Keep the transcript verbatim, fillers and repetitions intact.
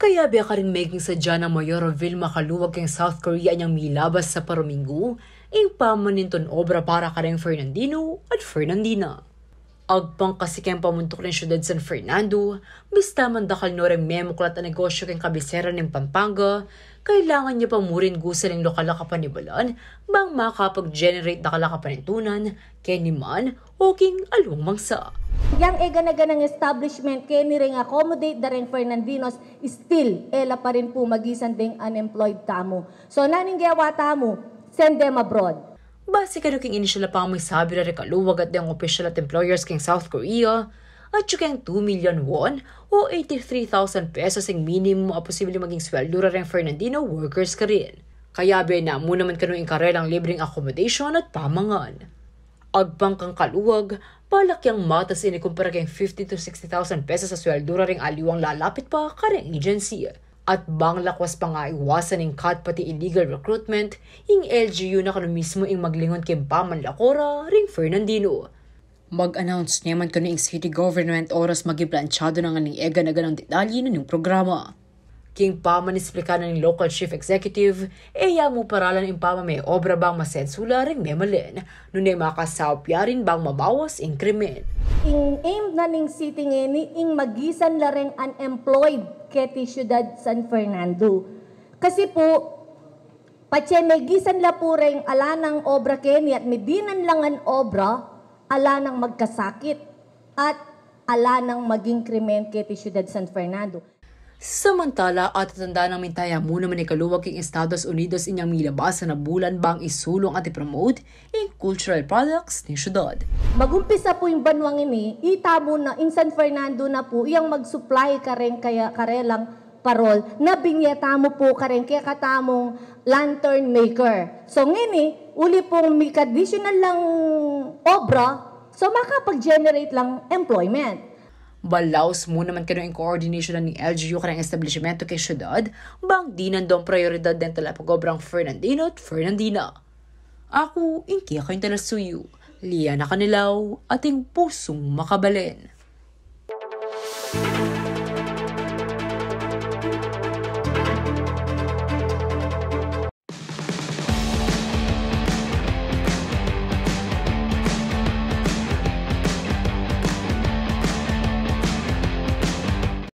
Kayabe karing meging sadya nang Mayor Vilma Caluag keng South Korea inyang milabas a paruminggu ing pamanintun obra para kareng Fernandino at Fernandina. Agpang kasi keng pamuntuk ning syudad San Fernando, bista man dakal no reng memuklat a negosyu keng kabisera ning Pampanga, kailangan ya pa murin gusal ing lokal a kapanibalan bang makapag-generate dakal a kapanintunan keni man o king aliwang bangsa. Yang e gana-ganang establishment keni reng accommodate da reng Fernandinos, still e la pa rin pu magisan deng unemployed tamu. So, nanu ing gewa tamu? Send them abroad. Base kanu king inisyal a pamisabi da reng Caluag at deng opisyal at employers keng South Korea, atyu keng two million won o eighty-three thousand pesos ing minimum a posible maging sweldo da reng Fernandino workers karin. Kayabe na mu naman kanu ing karelang libreng accommodation at pamangan. Agpang kang Caluag, balak yang matas ini kumpara keng fifty to sixty thousand pesos a sweldo da reng aliwang lalapit pa kareng agency. At bang lakwas pa nga iwasan ing cut pati illegal recruitment, ing L G U na kanu mismu ing maglingon keng pamanlako ra ring Fernandino. Mag-announce ne man kanu ing city government oras maging planchado na ngan ing e gana-ganang detalye na ning programa. King pamanisplika na ning local chief executive, e ya mu paralan ing pamame-obra bang masensu la ring memalen, nune makasaup ya rin bang mabawas ing krimen. Ing aim na ning city ngeni ing magisan la reng unemployed keti syudad San Fernando. Kasi pu, patse megisan la pu reng ala nang obra keni at medinan la ngan obra, ala nang magkasakit at ala nang maging krimen keti syudad San Fernando. Samantala, atatandaan nang minta ya mu naman i Caluag king Estados Unidos inyang milabasan a bulan bang isulung at i-promote ing cultural products ning syudad. Magumpisa pu ing banwang ini, itamu na, ing San Fernando na pu iyang mag-supply kareng kaya karelang parol na binye tamu pu kareng kekatamung lantern maker. So ngeni, uli pung mika-additional lang obra, so makapag-generate lang employment. Balaus mu naman kanu ing coordination na ning L G U kareng establisimento keng syudad, bang dinan dong prioridad deng talapag-obrang Fernandino at Fernandina. Aku, ing kekayung talasuyu, Liana Canilaw, ating pusung makabalen.